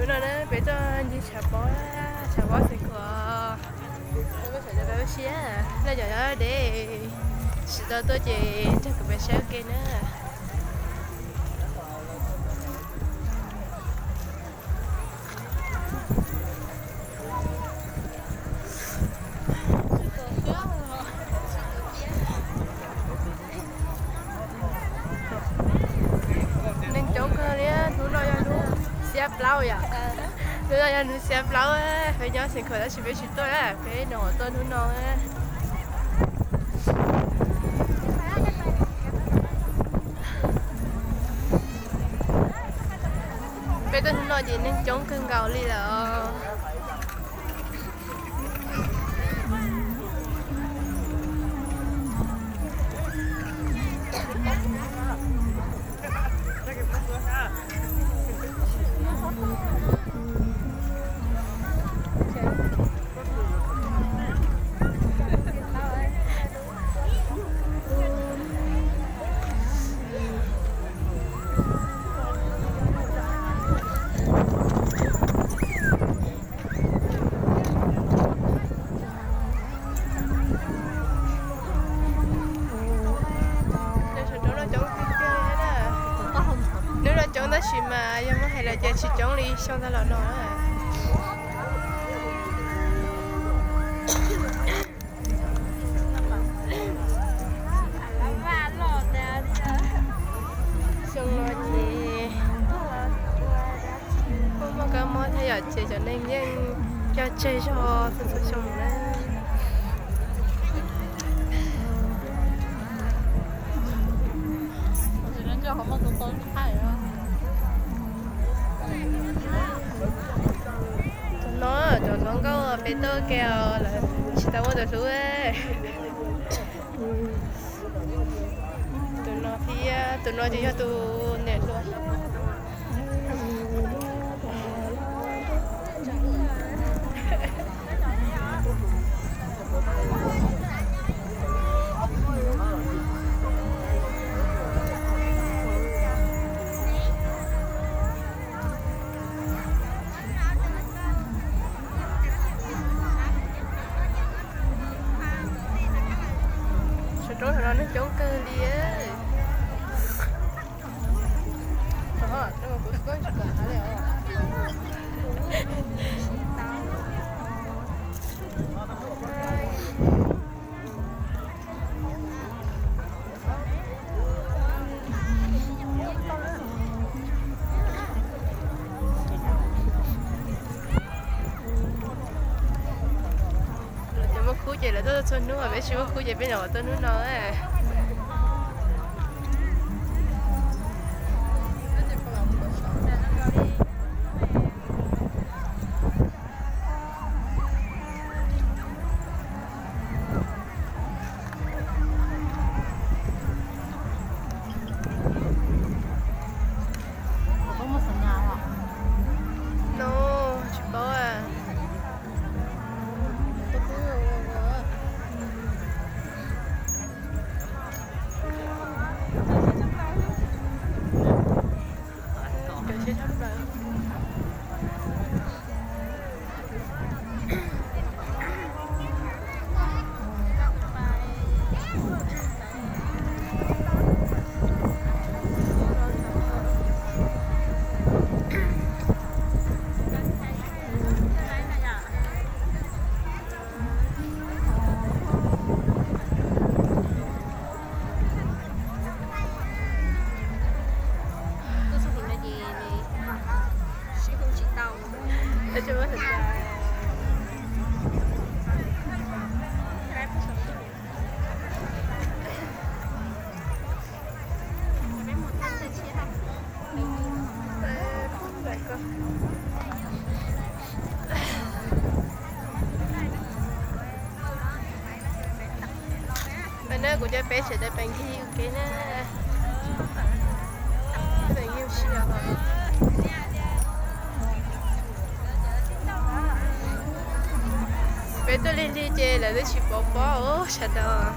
Hnub no na peb tuaj ncig tshav pob, tshav pob Xeev Khuam. Laj yom, dev tsis tau tuaj ces nrog kuv peb saib ua ke na. Neeg coob kawg li, hnub no yog hnub xiab plaub yom. Hnub no yog hnub xiab plaub, peb nyob Xeev Khuam tab sis peb tsis tuaj, peb nyuam qhuav tuaj hnub no. Peb tuaj hnub no ces neeg coob kawg nkaus li lawm. Hnub no coob tab sis mas yog muab hais lawm ces tsis coob li xyoo ntawd los no. Xyoo no ces muaj kab mob thiab yom, ces cov neeg yeej cog tseg zog txhua txhua xyoo na. Tus no, cov hluas nkauj pem toj ke lawv tsis tau muaj tus hlub. Tus no thiab, tus no ces yog tus niam hluas. Saum roob no neeg coob kawg li. Lawv cov muaj khub ces lawv tuaj txhua hnub, peb tsis muaj khub ces peb nyuam qhuav tuaj hnub no. No, tsis paub. Peb na, kuv coj peb sawv daws peb nkig ua ke na. Peb tuaj lig lig ces lawv twb tsis pov pob sawv daws.